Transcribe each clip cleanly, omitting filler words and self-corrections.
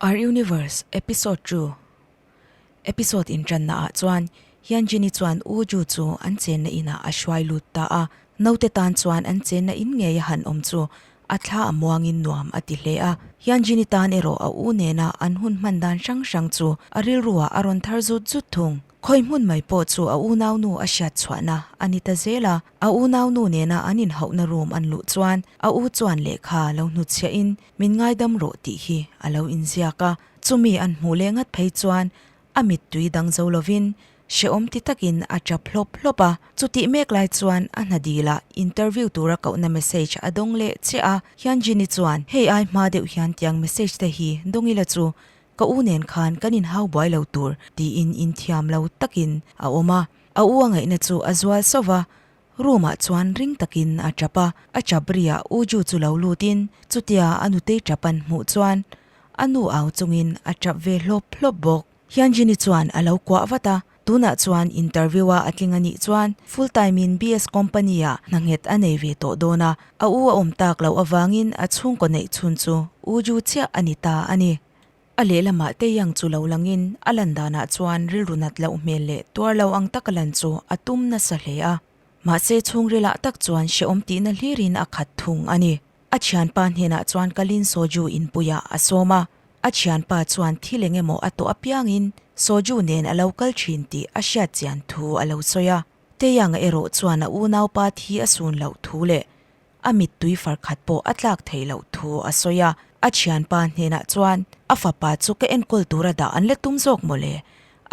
Our Universe Episode Two Episode inṭanna ah chuan Hyunjin-i chuan Woo-joo chu an chenna inah a hruai lut ta a, naute tan chuan an chenna in ngei a han awm chu a thla a muangin nuam a ti hle a. Hyunjin-i tan erawh a u nena an hun hman dan hrang hrang chu a rilruah a rawn thar zut zut thung. Khawi hmun mai pawh chu a unaunu a hriat chhuahna a ni ta zel a, a unaunu nena an inhauhna room an luh chuan a u chuan lehkha lo hnutchhiahin Min ngaidam rawh tih hi a lo inziak a, chumi an hmuh leh ngat phei chuan a mittui dang zo lovin hrehawm ti takin a tap hlawp hlawp a. Chutih mek lai chuan a hna dilah interview tura kohna message a dawng leh chiah a, Hyunjin-i chuan hei ai hma deuh hian tiang message te hi dawng ila chu ka u nen khan kan inhau buai lo tur tiin inthiam lo takin a awm a. A u a ngaihna chu a zual sauh va, Room ah chuan ring takin a tap a, a tap riah U Ju chu lo lutin chutia a nutei tap an hmuh chuan a nu au chungin a tap ve hlawp hlawp bawk. Hyunjin-i chuan a lo kuah vat a, tunah chuan interview a a tling a nih chuan full time in BS company ah hna nghet a nei ve tawh dawn a, a u a awm tak loh avangin a chhungkaw neih chhun chu U Ju chiah a ni ta a ni. A lehlamah Taeyang chu lo langin a lan danah chuan rilru nat loh hmel leh tuar lo ang taka lan chu a tum nasa hle a. Mahse chhungrilah tak chuan hrehawm tihna hlirin a khat thung a ni. A thianpa hnenah chuan kalin Soju inpuiah a sawm a. A thianpa chuan thil eng emaw a tawh apiangin Soju nen a lo kal thin tih a hriat chian thu a lo sawi a. Taeyang-a erawh chuan a unaupa thi a sun loh thu leh A mittui far khat pawh a tlak theih loh thu a sawi a, a thianpa hnenah chuan a fapa chu ka enkawl tura dah an la tum zawk mawle,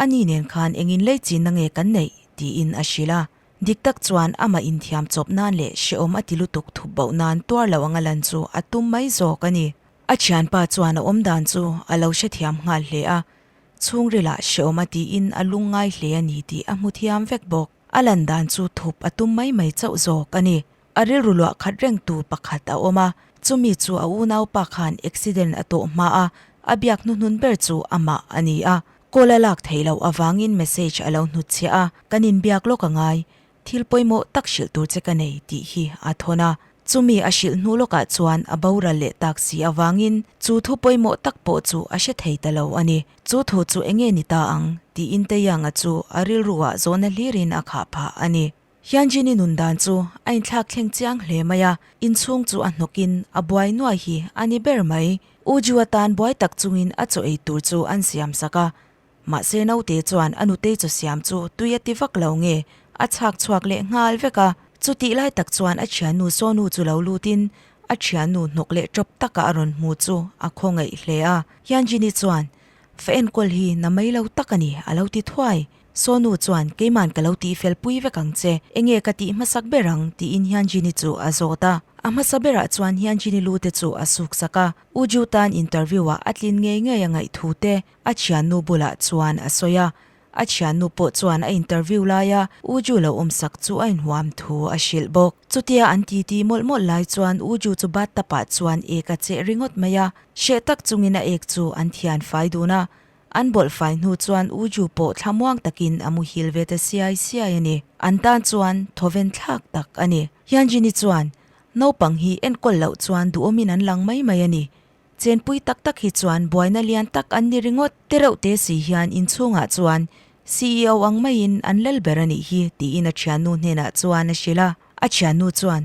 ani nen khan engin lei chinna nge kan neih? tiin a hrilh a. Dik tak chuan amah inthiam chawp nan leh hrehawm a ti lutuk thup boh nan tuar loh anga lan chu a tum mai zawk a ni. A thianpa chuan a awmdan chu a lo hrethiam nghal hle a, chhungrilah hrehawm a tiin a lungngai hle a ni tih a hmu thiam vek bawk. A lan dan chu thup a tum mai mai chauh zawk a ni. A rilru luah khat rengtu pakhat a awm a, chumi chu a unaupa khan accident a tawh hma a, a biak hnuhnun ber chu amah a ni a. Call a lak theih loh avangin message a lo hnutchhiah a, kan inbiak lawk a ngai, thil pawimawh tak hrilh tur che ka nei tih hi a thawn a. Chumi a hrilh hnu lawkah chuan a boral leh tak si avangin chu thu pawimawh tak pawh chu a hre thei ta lo a ni. Chu thu chu enge ni ta ang? tiin Taeyang-a chu a rilruah zawhna hlirin a khah phah a ni. Hyunjin-i nun dan chu a inthlak thleng chiang hle mai a, inchhung chu a hnawkin a buai nuai hi a ni ber mai. U Ju-a tan buai tak chungin a chaw ei tur chu an siam sak a, mahse naute chuan a nutei chaw siam chu tui a ti vak lo nge a chhak chhuak leh nghal vek a. Chutih lai tak chuan a thiannu Sonu chu lo lutin a thiannu hnawk leh tawp taka a rawn hmu chu a khawngaih hle a. Hyunjin-i chuan, Fa enkawl hi na mai lo tak a ni, a lo ti thuai. Sonu chuan, Keiman ka lo tihfel pui vek ang che, enge ka tih hmasak ber ang? tiin Hyunjin-i chu a zawt a. A hmasa berah chuan Hyunjin-i lu te chu a suk sak a, U Ju tan interview-ah a tlin ngei ngei a ngaih thu te a thiannu bulah chuan a sawi a. A thiannu pawh chuan a interview laia U Ju lo awmsak chu a inhuam thu a hrilh bawk. Chutia an titi mawlh mawlh lai chuan U Ju chu bathtub-ah chuan ek a cheh ringawt mai a, hreh tak chungin a ek chu an thian fai dun a. An bawlh fai hnu chuan U Ju pawh thlamuang takin a muhil ve ta siai siai a ni. An tan chuan thawven thlak tak a ni. Hyunjin-i chuan, Naupang hi enkawl loh chuan duhawmin an lang mai mai a ni. Chenpui tak tak hi chuan buaina lian tak an ni ringawt. Te reuh te si hian inchhungah chuan CEO ang maiin an lal ber a nih hi tiin a thiannu hnenah chuan a hrilh a. A thiannu chuan,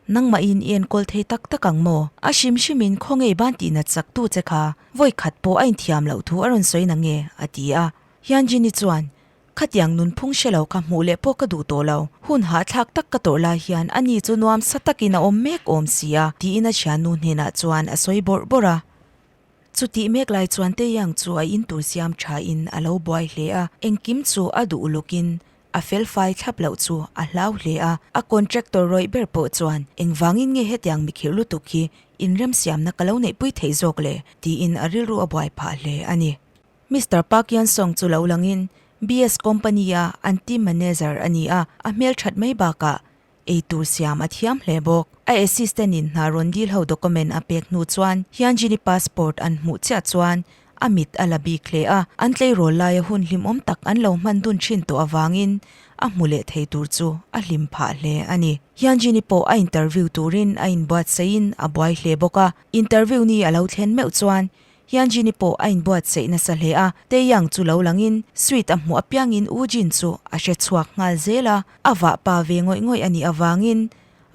Nangmahin i enkawl thei tak tak ang maw? A hrim hrimin khaw ngei ban tih nat chak tu che kha vawi khat pawh a inthiam loh thu a rawn sawi na nge? a ti a. Hyunjin-i chuan, Khatiang nunphung hre lo kha hmuh leh pawh ka duh tawh lo. Hun hahthlak tak ka tawrh lai hian ani chu nuam sa takin a awm mek awm si a, tiin a thiannu hnenah chuan a sawi bawrh bawrh a. Chutih mek lai chuan Taeyang chu a in tur siam thain a lo buai hle a, engkim chu a duh ulukin a fel fai thlap loh chu a hlau hle a. A contractor rawih ber pawh chuan, Engvangin nge hetiang mikhirh lutuk hi inremsiamna ka lo neihpui theih zawk le? tiin a rilru a buai phah hle a ni. Mister Park Yeon-sung chu lo langin BS Company-a an team manager a ni a, a hmelthat mai bakah Ei tur siam a thiam hle bawk. A assistant in hna rawn dil ho document a pek hnu chuan Hyunjin-i passport an hmuh chiah chuan a mit a la bik hle a, an tleirawl laia hun hlimawm tak an lo hman dun thin tawh avangin a hmu leh thei tur chu a hlim phah hle a ni. Hyunjin-i pawh a interview turin a inbuatsaihin a buai hle bawk a, interview ni a lo thlen meuh chuan. Hyunjin-i pawh a inbuatsaih nasa hle a, Taeyang chu lo langin suite a hmuh apiangin Woojin chu a hre chhuak nghal zel a, a vah pa ve ngawih ngawih a nih avangin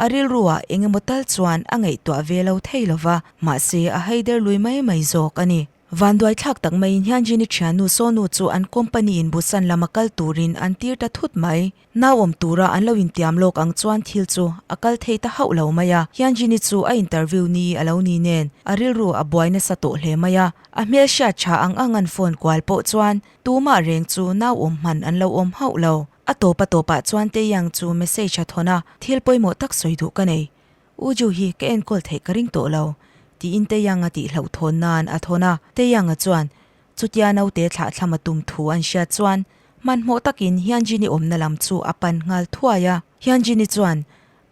a rilruah eng emaw tal chuan a ngaihtuah ve lo thei lo va, mahse a haider lui mai mai zawk a ni. Vanduai thlak tak maiin Hyunjin-i thiannu Sonu chu an company-in Busan lama kal turin an tir ta thut mai. Nau awm tura an lo intiam lawk ang chuan thil chu a kal thei ta hauh lo mai a. Hyunjin-i chu a interview ni a lo ni nen a rilru a buai nasa tawh hle mai a. A hmelhriat tha ang ang an phone kual pawh chuan tumah reng chu nau awm hman an lo awm hauh lo. A tawp a tawpah chuan Taeyang chu message a thawn a, Thil pawimawh tak sawi duh ka nei. U Ju hi ka enkawl theih ka ring tawh lo, tiin Taeyang a tihhlauhthawn nan a thawn a. Taeyang-a chuan Chutia naute thlah thlama tum thu an hriat chuan hmanhmawh takin Hyunjin-i awmna lam chu a pan nghal thuai a. Hyunjin-i chuan,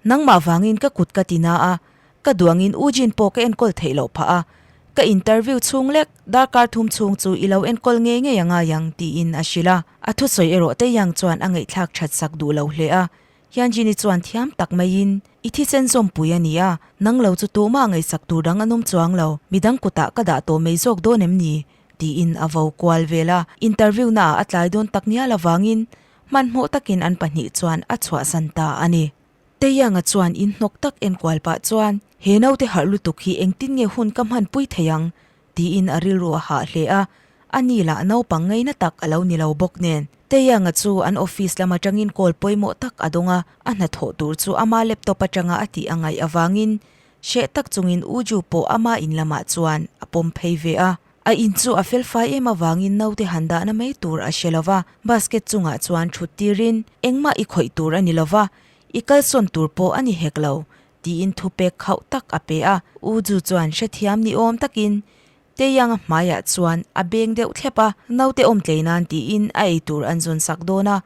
Nangmah vangin ka kut ka ti na a, ka duangin U Jin pawh ka enkawl theih loh phah a, ka interview chhung lek darkar thum chhung chu i lo enkawl ngei ngei a ngai ang, tiin a hrilh a. A thusawi erawh Taeyang chuan a ngaihthlak that sak duh lo hle a. Hyunjin-i chuan thiam tak maiin, I thisen zawmpui a ni a, nang lo chu tumah ngaihsak tur dang an awm chuang lo, midang kutah ka dah tawh mai zawk dawn em ni? tiin a vo kual vel a, interview naah a tlai dawn tak ngial avangin hmanhmawh takin an pahnih chuan a chhuahsan ta a ni. Taeyang-a chuan inhnawk tak enkual pah chuan, He naute harh lutuk hi engtin nge hun ka hmanpui thei ang? Tiin a rilru a hah hle a, a ni lah naupang ngaina tak a lo ni lo bawk nen. Taeyang-a chu an office lam atangin call pawimawh tak a dawng a, a hnathawh tur chu ama laptop atanga a tih a ngaih avangin hreh tak chungin U Ju pawh ama in lamah chuan a pawm phei ve a. A in chu a felfai em avangin naute han dahna mai tur a hre lo va, basket chungah chuan thut tirin engmah i khawih tur a ni lo va, i kalsawn tur pawh a ni hek lo, Tiin thupek khauh tak a pe a. U Ju chuan hrethiam ni awm takin Taeyang-a hmaiah chuan a beng deuh thlep a, naute awm tlei nan tiin a ei tur an zawn sak dawn a.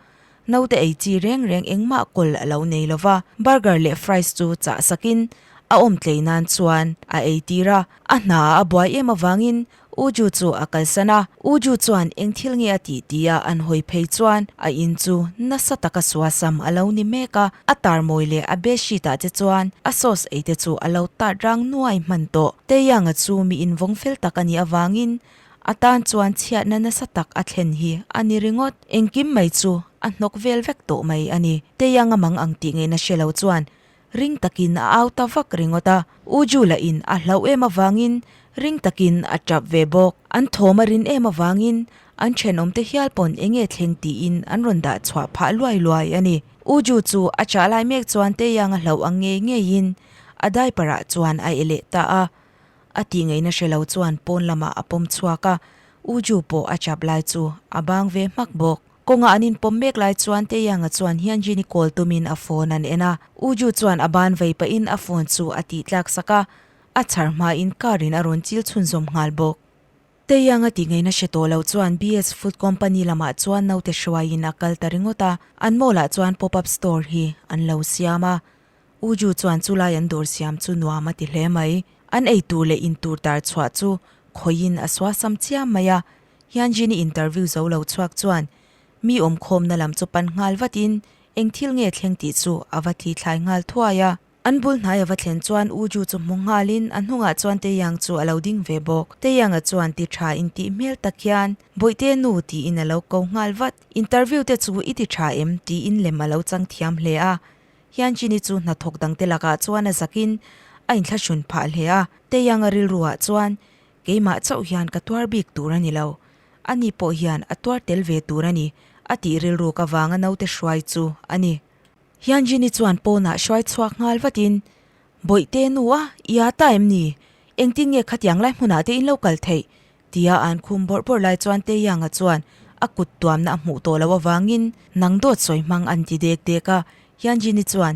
Naute ei chi reng reng engmah kawl a lo nei lo va, burger leh fries chu chah sakin a awm tlei nan chuan a ei tir a. A hna a buai em avangin U Ju chu a kalsan a, U Ju chuan eng thil nge a tih tia an hawi phei chuan a in chu nasa taka suasam a lo ni mek a, a tarmawi leh a bedsheet ah te chuan a sauce ei te chu a lo tat rang nuai hman tawh. Taeyang-a chu mi invawng fel tak a nih avangin a tan chuan chhiatna nasa tak a thlen hi a ni ringawt. Engkim mai chu a hnawk vel vek tawh mai a ni. Taeyang-a mang ang tih ngaihna hre lo chuan Ring takin a au ta vak ringawt a, U Ju lahin a hlauh em avangin ring takin a tap ve bawk. An thawm a rin em avangin an thenawmte hial pawn eng nge thleng tiin an rawn dah chhuah phah luai luai a ni. U Ju chu a chah lai mek chuan Taeyang a hlauh ang ngei ngeiin a diaper ah chuan a e leh ta a. A tih ngaihna hre lo chuan pawn lamah a pawm chhuak a, U Ju pawh a chap lai chu a bang ve hmak bawk. Kawngah an inpawm mek lai chuan Taeyang-a chuan Hyunjin-i call tumin a phone an en a. Uju chuan a ban vei pahin a phone chu a tih tlak sak a, a chhar hmain car-in a rawn chil chhunzawm nghal bawk. Taeyang-a tih ngaihna hre tawh lo chuan BS Food Company lamah chuan naute hruaiin a kal ta ringawt a, an mall-ah chuan pop-up store hi an lo siam a. Uju chuan chulai an dawr siam chu nuam a ti hle mai. An eitur leh intur tar chhuah chu khawiin a suasam chiam mai a, Hyunjin-i interview zo lo chhuak chuan mi awmkhawmna lam chu pan nghal vatin eng thil nge thleng tih chu a va thli thlai nghal thuai a. An bul hnai a va thlen chuan U Ju chu hmu nghalin a hnungah chuan Taeyang chu a lo ding ve bawk. Taeyang-a chuan ti tha intih hmel tak hian Bawihte nu tiin a lo ko nghal vat. Interview te chu i ti tha em? tiin lem a lo chang thiam hle a. Hyunjin-i chu hnathawk dangte lakah chuan a zakin a inthlahrun phah hle a. Taeyang-a rilruah chuan Keimah chauh hian ka tuar bik tur a ni lo, ani pawh hian a tuar tel ve tur a ni, a tih rilruk avanga naute hruai chu a ni. Hyunjin-i chuan pawnah hruai chhuak nghal vatin, Bawihte nu a, i a ta em ni? Engtin nge khatiang lai hmunah te in lo kal theih? tia an khum bawrh bawrh lai chuan Taeyang-a chuan a kut tuamna a hmuh tawh loh avangin nang dawt sawi hmang an ti dek dek a. Hyunjin-i chuan,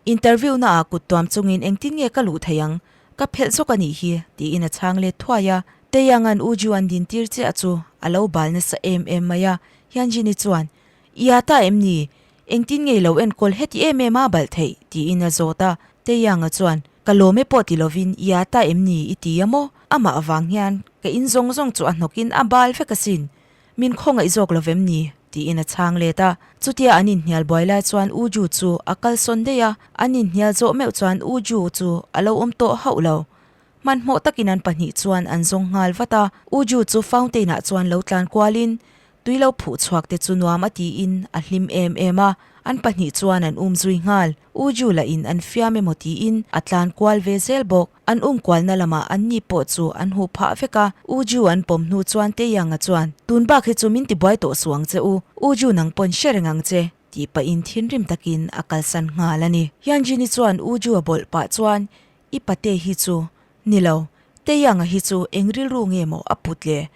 Interview na ah kut tuam chungin engtin nge ka luh thei ang? Ka phelh zawk a nih hi, tiin a chhang let thuai a. Taeyang-a'n U Ju an din tir chiah chu a lo bal nasa em em mai a. Hyunjin-i chuan, I a ta em ni? Engtin nge i lo enkawl heti em em a balh theih? tiin a zawt a. Taeyang-a chuan, Ka lawm e pawh ti lovin i a ta em ni i ti a maw? Amah avang hian ka in zawng zawng chu a hnawkin a bal vek asin. Min khawngaih zawk lo vem ni? tiin a chhang let a. Chutia an inhnial buai lai chuan U Ju chu a kalsawn daih a, an inhnial zawh meuh chuan U Ju chu a lo awm tawh hauh lo. Hmanhmawh takin an pahnih chuan an zawng nghal vat a. Uju chu fountain ah chuan lo tlan kualin tui lo phuh chhuak te chu nuam a tiin a hlim em em a. An pahnih chuan an um zui nghal. Uju lah in an fiam emaw tiin a tlan kual ve zel bawk. An um kualna lamah an ni pawh chu an huh phah vek a. Uju an pawm hnu chuan Taeyang-a chuan, Tun bak hi chu min tibuai tawh suh ang che u. Uju nang pawn hre reng ang che. Tih pahin thinrim takin a kalsan nghal a ni. Hyunjin-i chuan Uju a bawlh pah chuan, I pate hi chu, ni lo, Taeyang-a hi chu eng rilru nge maw a put le?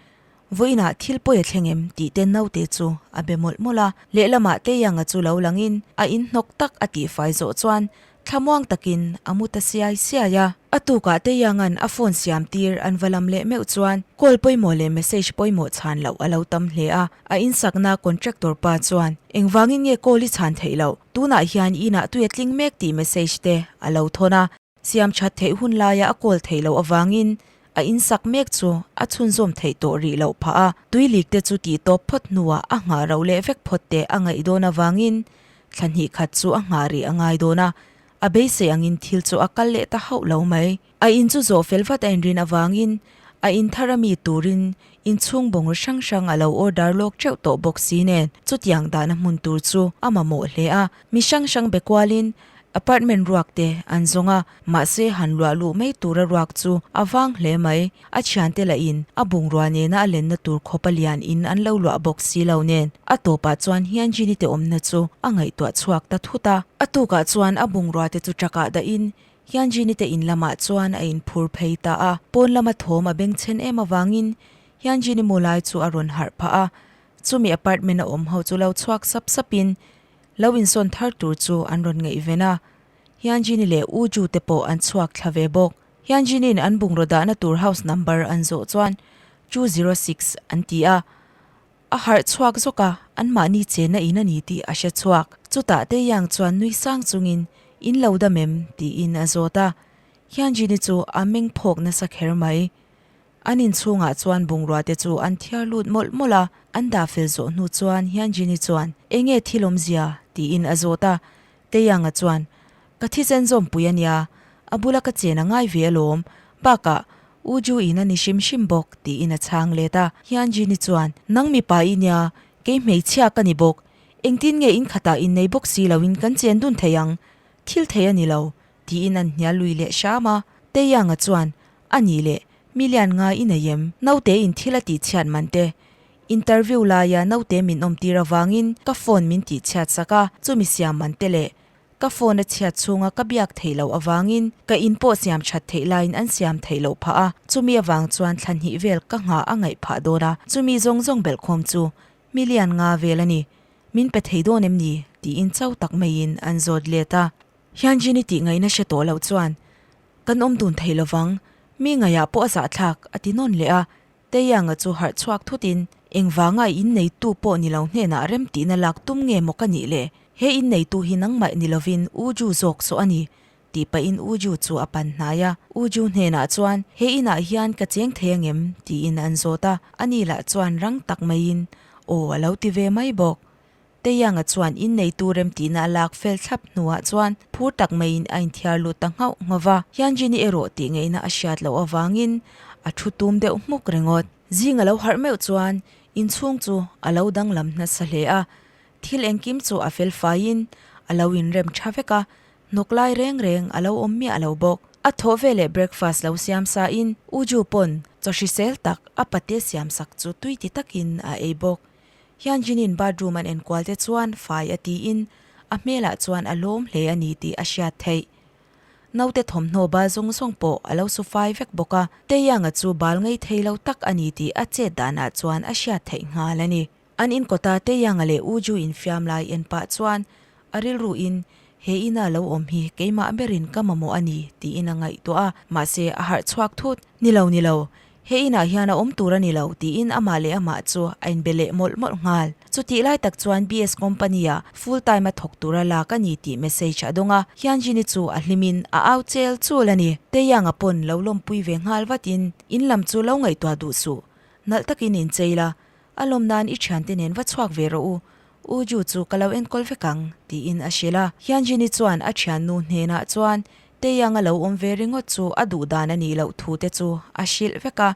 Vawiinah thil pawi a thleng em? tih te naute chu a be mawlh mawlh a. Lehlamah Taeyang-a chu lo langin a inhnawk tak a tihfai zawh chuan Thlamuang takin a mu ta siai siai a. A tukah Taeyang-a'n a phone siam tir an va lam leh meuh chuan call pawimawh leh message pawimawh chhan loh a lo tam hle a. A insakna contractor pa chuan, Engvangin nge call i chhan theih loh? Tunah hian inah tui a tling mek tih message te a lo thawn a. Siam that theih hun laia a call theih loh avangin a insak mek chu a chhunzawm theih tawh rih loh phah a. Tui lik te chu tih tawp phawt hnuah a nghah rauh leh vek phawt te a ngaih dawn avangin Thla hnih khat chu a nghah rih a ngai dawn a, a beisei angin thil chu a kal leh ta hauh lo mai. A in chu zawh fel vat a inrin avangin a in thar a mi turin inchhung bungraw hrang hrang a lo order lawk teuh tawh bawk si nen chutiang dahna hmun tur chu a mamawh hle a. Mi hrang hrang be kualin apartment ruak te an zawng a, mahse han luah luh mai tura ruak chu a vang hle mai. A thiante lahin a bungrua nena a lenna tur khawpa lian in an lo luah bawk si lo nen a tawpah chuan Hyunjin-i te awmna chu a ngaihtuah chhuak ta thut a. A tukah chuan a bungrua te chu truck-ah dahin Hyunjin-i te in lamah chuan a inphur phei ta a. Pawn lama thawm a bengchhen em avangin Hyunjin-i mu lai chu a rawn harh phah a. Chumi apartment a awm ho chu lo chhuak sap sapin lo insawn thar tur chu an rawn ngaihven a. Hyunjin-i leh Uju te pawh an chhuak thla ve bawk. Hyunjin-in an bungraw dahna tur house number an zawh chuan 206 an ti a, a harh chhuak zawk a, anmahni chenna in a ni tih a hre chhuak. Chutah Taeyang chuan nui sang chungin, In lo dam em? tiin a zawt a. Hyunjin-i chu a meng phawk nasa kher mai. An inchhungah chuan bungrua te chu an thiar lut mawlh mawlh a, an dah fel zawh hnu chuan Hyunjin-i chuan, Enge thil awmzia? tiin a zawt a. Taeyang-a chuan, Ka thisen zawmpui a nia, a bula ka chen a ngai ve alawm, bakah U Ju in a ni hrim hrim bawk, tiin a chhang let a. Hyunjin-i chuan, Nang mipa i nia, kei hmeichhia ka ni bawk, engtin nge in khatah innei bawk si loin kan chen dun thei ang? Thil thei a ni lo, tiin an hnial lui leh hram a. Taeyang-a chuan, A nih leh, mi lian ngai i nei em? Naute in thil a tihchhiat man te. Interview laia naute min awmtir avangin ka phone min tihchhiat sak a, chumi siam man te leh Ka phone a chhiat chhunga ka biak theih loh avangin ka in pawh siam that theih laiin an siam theih loh phah a, chumi avang chuan thla hnih vel ka nghah a ngaih phah dawn a, chumi zawng zawng belhkhawm chu million nga vel a ni. Min pe thei dawn em ni? tiin chau tak maiin an zawt let a. Hyunjin-i tih ngaihna hre tawh loh chuan, Kan awm dun thei lovang, mi ngaihah pawh a zahthlak, a ti nawn leh a. Taeyang-a chu harh chhuak thutin, Engvanga i inneitu pawh ni lo hnenah remtihna lak tum nge maw ka nih le? He inneitu hi nangmah ni lovin U Ju zawk saw a ni, tih pahin U Ju chu a pan hnai a. U Ju hnenah chuan, He inah hian ka cheng thei angem? tiin an zawt a. Ani lah chuan rang tak maiin, Aw a lo ti ve mai bawk. Taeyang-a chuan inneitu remtihna a lak fel thlap hnuah chuan phur tak maiin a inthiar lut ta nghauh nghauh va. Hyunjin-i erawh tih ngaihna a hriat loh avangin a thu tum deuh hmuk ringawt. Zing a lo harh meuh chuan inchhung chu a lo danglam nasa hle a, thil engkim chu a fel faiin a lo inrem tha vek a, hnawk lai reng reng a lo awm miah lo bawk. A thawh veleh breakfast lo siam sain U Ju pawn chaw hrisel tak a pate siamsak chu tui ti takin a ei bawk. Hyunjin-in bathroom an enkual te chuan fai a tiin a hmelah chuan a lawm hle a ni tih a hriat theih. Naute thawmhnaw bal zawng zawng pawh a lo su fai vek bawk a, Taeyang-a chu bal ngei thei lo tak a ni tih a chet danah chuan a hriat theih nghal a ni. An inkawta Taeyang-a leh Uju infiam lai en pah chuan a rilruin he ina lo awm hi keimah berin ka mamawh a ni tiin a ngaihtuah a, mahse a harh chhuak thut. Ni lo ni lo, He inah hian a awm tur a ni lo, tiin amah leh amah chu a inbe leh mawlh mawlh nghal. Chutih lai tak chuan BS Company-ah full time a thawk tura lak a ni tih message a dawng a, Hyunjin-i chu a hlimin a au chel chul a ni. Taeyang-a pawn lo lawmpui ve nghal vatin, In lam chu lo ngaihtuah duh suh, nalh takin inchei la, a lawm nan i thiante nen va chhuak ve rawh u, U Ju chu ka lo enkawl vek ang, tiin a hrilh a. Hyunjin-i chuan a thiannu hnenah chuan. Taeyang a lo awm ve ringawt chu a duh dan a nih loh thu te chu a hrilh vek a.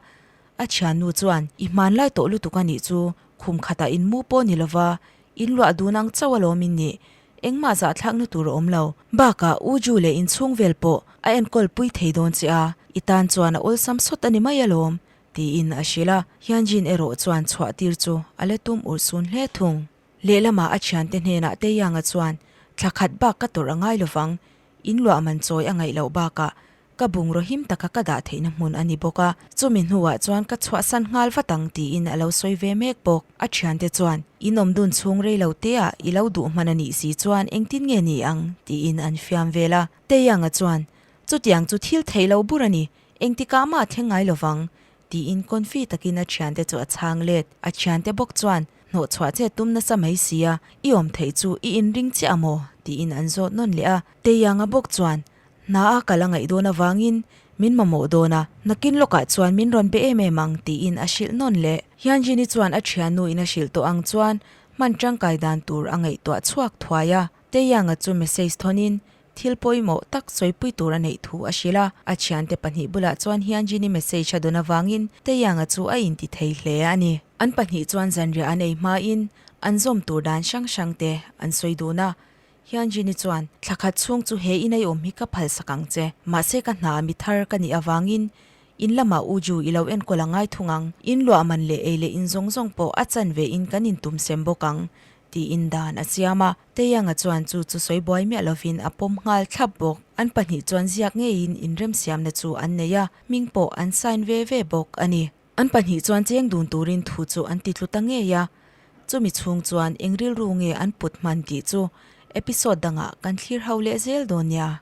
A thiannu chuan, I hmanlai tawh lutuk a nih chu, khum khatah in mu pawh ni lova, in luah dun ang chauh alawm in nih, engmah zahthlakna tur a awm lo. Bakah U Ju leh inchhung vel pawh a enkawl pui thei dawn che a, i tan chuan a awlsam sawt a ni mai alawm, tiin a hrilh a. Hyunjin erawh chuan chhuah tir chu a la tum urhsun hle thung. Lehlamah a thiante hnenah Taeyang-a chuan, Thla khat bak ka tawrh a ngai lovang, in luah man chawi a ngaih loh bakah ka bungraw him taka ka dah theihna hmun a ni bawk a, chumi hnuah chuan ka chhuahsan nghal vat ang tiin a lo sawi ve mek bawk. A thiante chuan, In awm dun chhung rei lo teah i lo duh hman a nih si chuan engtin nge ni ang? tiin an fiam vel a. Taeyang-a chuan, Chutiang chu thil theih lo bur a ni, engtikah mah a thleng ngai lovang, tiin confi takin a thiante chu a chhang let. A thiante bawk chuan, Hnawhchhuah che tum nasa mai sia, i awm theih chu i inring chiah a maw? tiin an zawt nawn leh a. Teianga bawk chuan, Hna a kal a ngaih dawn avangin min mamawh dawn a, nakin lawkah chuan min rawn be em em ang, tiin a hrilh nawn leh. Hyunjin-i chuan a thiannu in a hrilh tawh ang chuan hman tangkai dan tur a ngaihtuah chhuak thuai a. Teianga chu message thawnin Thil pawimawh tak sawipui tur a neih thu a hrilh a, a thiante pahnih bulah chuan Hyunjin-i message a dawn avangin Taeyang-a chu a inti thei hle a ni. An pahnih chuan zanriah an ei hmain an zawm tur dan hrang hrang te an sawi dun a, Hyunjin-i chuan, Thla khat chhung chu he in ei awm hi ka phalsak ang che, mahse ka hna mi thar ka nih avangin in lamah U Ju i lo enkawl a ngai thung ang, in luah man leh ei leh in zawng zawng pawh a chanve in kan intum sem bawk ang, tiin dan a siam a. Teianga chuan chu chu sawi buai miah lovin a pawm nghal thlap bawk. An pahnih chuan ziak ngeiin inremsiamna chu an nei a, hming pawh an sign ve ve bawk a ni. An pahnih chuan cheng dun turin thu chu an ti tlu ta ngei a, chumi chhung chuan eng rilru nge an put hman tih chu episode dangah kan thlir ho leh zel dawn nia.